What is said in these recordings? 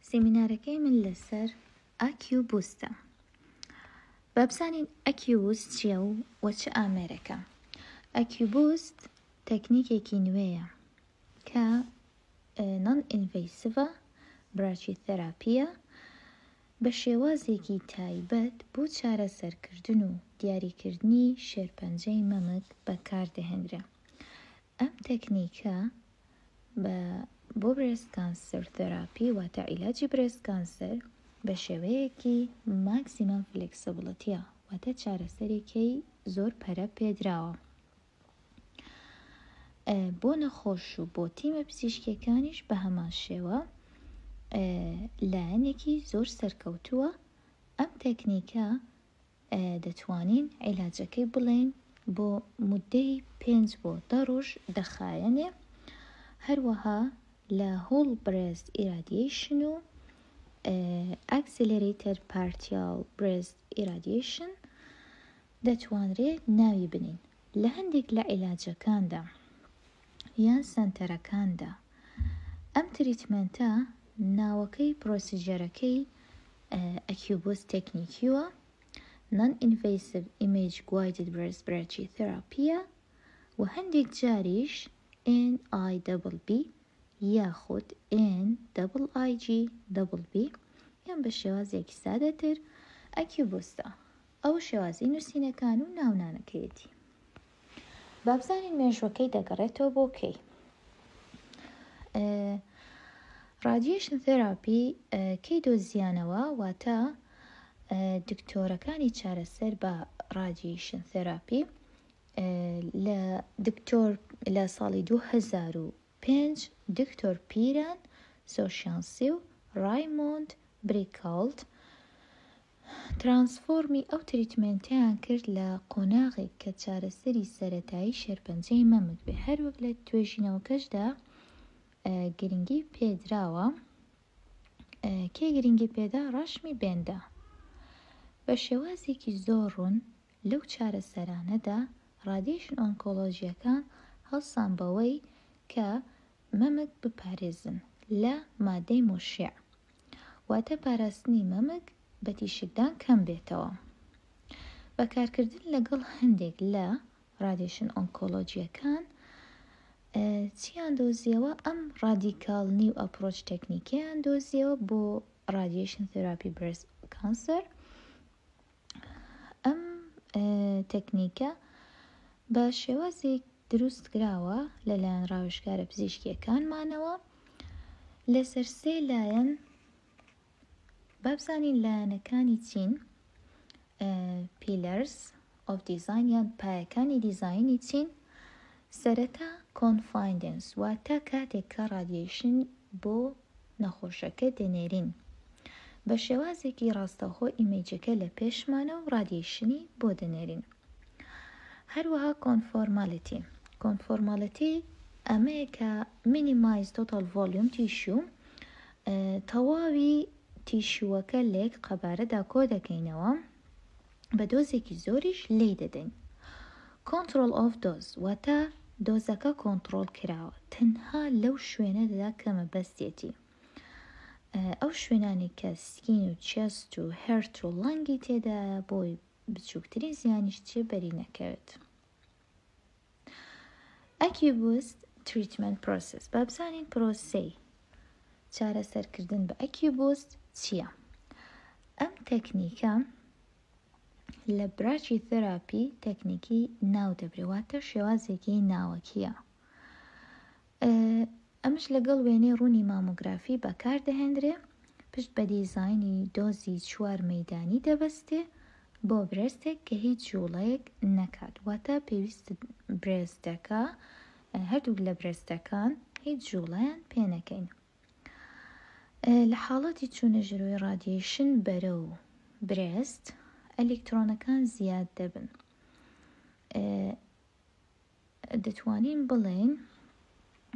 سیمینارەکەی من لەسەر AccuBoost ە. با بزانین AccuBoost چییە و وە چ ئامێرێکە. AccuBoost تەکنیکێکی نوێیە کە non invasive ە، brachytherapy یە، بە شێوازێکی تایبەت بۆ چارەسەرکردن و دیاریکردنی شێرپەنجەی مەمک بەکاردەهێنرێ. ئەم تەکنیکە بە بۆ breast cancer therapy واتە عیلاجی breast cancer بە شێوەیەکی maximum flexibility ە واتە چارەسەرێکەی زۆر پەرە پێدراوە بۆ نەخۆش و بۆ تیمە پزیشکیەکانیش بە هەمان شێوە لایەنێکی زۆر سەرکەوتووە ئەم تەکنیکە دەتوانین عیلاجەکەی بڵێین بۆ مودەی پێنج بۆ دە ڕۆژ دەخایەنێ، هەروەها لە whole breast irradiation و accelerated partial breast irradiation دەتوانرێ ناوی بنێین لە هەندێک لە عیلاجەکاندا یان سەنتەرەکاندا ئەم treatment ە ناوەکەی procedure ەکەی AccuBoost technique وە Non Invasive Image Guided Breast Brachytherapy یە و هەندێک جاریش NIBB یاخود NIGBB یان بە شێوازێکی سادەتر AccuBoost ە. ئەوە شێوازی نووسینەکان و ناونانەکەیەتی. با بزانین مێژوەکەی دەگەڕێتەوە بۆ کەی. Radiation therapy کەی دۆزیانەوە واتە دکتۆرەکانی چارەسەر بە radiation therapy لە دکتۆر لە ساڵی 2005 دکتۆر پیران سۆشیانسی و ڕایمۆند بریکاڵت transform ی ئەو treatment ەیان کرد لە قۆناغێک کە چارەسەری سەرەتایی شێرپەنجەی مەمک بێ هەروەک لە توێژینەوەکەشدا گرنگی پێدراوە کێ گرنگی پێدا ڕەشمی بێندا بە شێوازێکی زۆر ڕوون لەو چارەسەرانەدا radiation oncology یەکان هەڵسان بەوەی کە مەمک بپارێزن لە مادەی موشع واتە پاراستنی مەمک بە تیشکدان کەم بێتەوە. بە کارکردن لەگەڵ هەندێک لە radiation oncology یەکان چیان دۆزیەوە؟ ئەم radical new approach تەکنیکیان دۆزیەوە بۆ radiation therapy breast cancer. ئەم تەکنیکە بە شێوازێک دروست کراوە لەلایەن ڕاوێژکارە پزیشکییەکانمانەوە لەسەر سێ لایەن با بزانین لایەنەکانی چین pillars of design یان پایەکانی دیزاینی چین سەرەتا confinement واتە کاتێک کە radiation بۆ نەخۆشەکە دەنێرین بە شێوازێکی ڕاستەوخۆ image ەکە لە پێشمانە و radiation ی بۆ دەنێرین. هەروەها conformality conformality ئەمەیە کە minimize total volume tissue تەواوی tissue ەکە لە یەک قەبارەدا کۆ دەکەینەوە بە dose ێکی زۆریش لێی دەدەین. Control of dose واتە dose ەکە کۆنتڕۆڵ کراوە تەنها لەو شوێنە دەدا کە مەبەستێتی. ئەو شوێنانەی کە skin و chest و heart و lung ی تێدایە بۆی بچووکترین زیانیش چێ بەری نەکەوێت. AccuBoost treatment process با بزانین پرۆسەی چارەسەرکردن بە AccuBoost چییە؟ ئەم تەکنیکە لە brachytherapy تەکنیکی ناو دەبرێ واتە شێوازێکی ناوەکیە. ئەمەش لەگەڵ وێنەی ڕوونی مامۆگرافی بەکاردەهێنرێ، پشت بە دیزاینی dose ی چوار مەیدانی دەبەستێ بۆ breast ێک کە هیچ جوڵەیەک نەکات، واتە پێویستت breast ەکە هەردووک لە breast ەکان هیچ جوڵەیان پێ نەکەین. لە حاڵەتی چوونە ژورەوەی radiation بەرەو breast ئەلیکترۆنەکان زیاد دەبن. دەتوانین بڵێین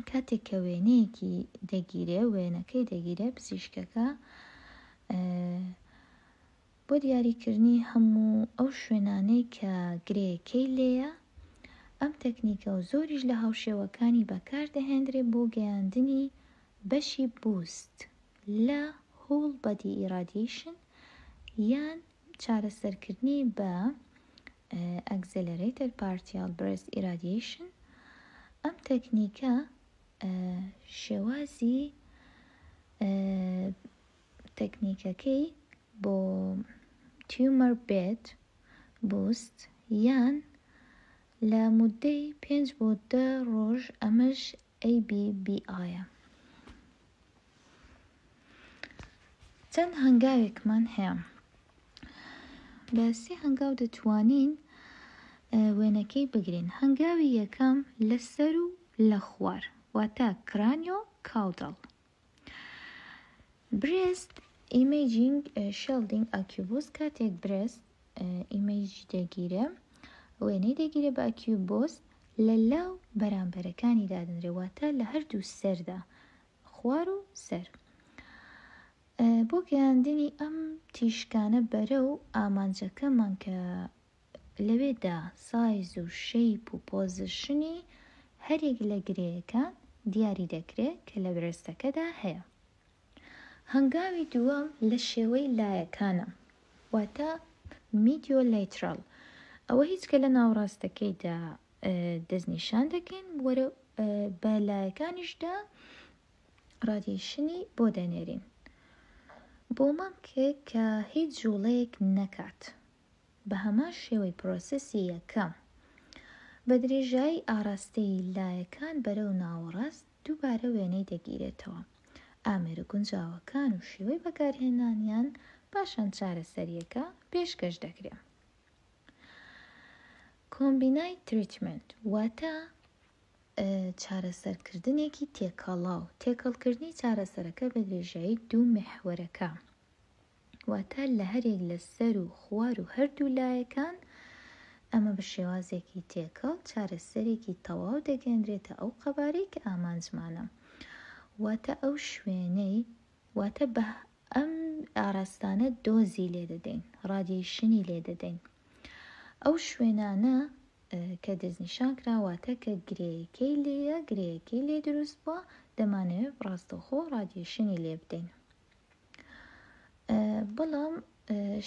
کاتێک کە وێنەیەکی دەگیرێ وێنەکەی دەگیرێ پزیشکەکە بۆ دیاریکردنی هەموو ئەو شوێنانەی کە گرێیەکەی لێیە ئەم تەکنیکە و زۆریش لە هاوشێوەکانی بەکاردەهێندرێ بۆ گەیاندنی بەشی boost لە. Whole Body Irradiation یان چارەسەرکردنی بە Accelerated Partial Breast Irradiation ئەم تەکنیکە شێوازی تەکنیکەکەی بۆ Tumor Bed Boost یان لە موددەی پێنج بۆ دە ڕۆژ ئەمەش ABBI ە. چەند هەنگاوێکمان هەیە. بە سێ هەنگاو دەتوانین وێنەکەی بگرین. هەنگاوی یەکەم لە سەر و لە خوار واتە کرانیۆ کاودڵ. برێست ئیمەیجینگ شێڵدینگ ئاکیوبوس کاتێک برێست ئیمەیجی دەگیرێ وێنەی دەگیرێ بە ئەکیوبۆس لە لاو بەرامبەرەکانی دادەنرێ واتە لە هەردوو سەردا خوار و سەر بۆ گەیاندنی ئەم تیشکانە بەرەو ئامانجەکەمان کە لەوێدا سایز و شەیپ و پۆزشنی هەریەک لە گرێیەکان دیاری دەکرێ کە لە برێستەکەدا هەیە. هەنگاوی دووەم لە شێوەی لایەکانە واتە Mediolateral ئەوە هیچ کە لە ناوەڕاستەکەیدا دەستنیشان دەکەین وەرە بە لایەکانیشدا ڕادیەیشنی بۆ دەنێرین بۆ مەمکێک کە هیچ جوڵەیەک نەکات بە هەمان شێوەی پرۆسێسی یەکەم بە درێژایی ئاراستەی لایەکان بەرەو ناوەڕاست دووبارە وێنەی دەگیرێتەوە ئامێرە گونجاوەکان و شێوەی بەکارهێنانیان پاشان چارەسەرییەکە پێشکەش دەکرێ. کۆمبینای تریتمێنت واتە چارەسەرکردنێکی تێکەڵاو، تێکەڵکردنی چارەسەرەکە بە درێژایی دوو میحوەرەکە واتە لە هەریەک لە سەر و خوار و هەردوو لایەکان، ئەمە بە شێوازێکی تێکەڵ چارەسەرێکی تەواو دەگەیەنرێتە ئەو قەبارەی کە ئامانجمانە واتە ئەو شوێنەی واتە بە ئەم ئاراستانە دۆزی لێ دەدەین ڕادیەیشنی لێ دەدەین ئەو شوێنانە کە دەستنیشان کرا واتە کە گرێیەکەی لێیە گرێیەکەی لێ دروست بووە دەمانەوێت ڕاستەوخۆ ڕادیەیشنی لێ بدەین بەڵام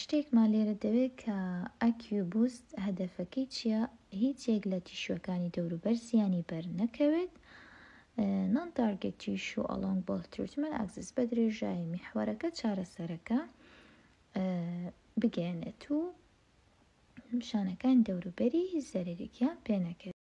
شتێکمان لێرە دەوێت کە ئەکیوبوست هەدەفەکەی چییە هیچ یەک لە تیشوەکانی دەوروبەر زیانی بەر نەکەوێت نان تارگێت تیشو ئەڵۆنگ بۆڵ تریتمەنت ئەکسس بە درێژایی میحوەرەکە چارەسەرەکە بگەیەنێت و شانەکانی دەوروبەری زەرەرێکیان پێ نەکەوێت.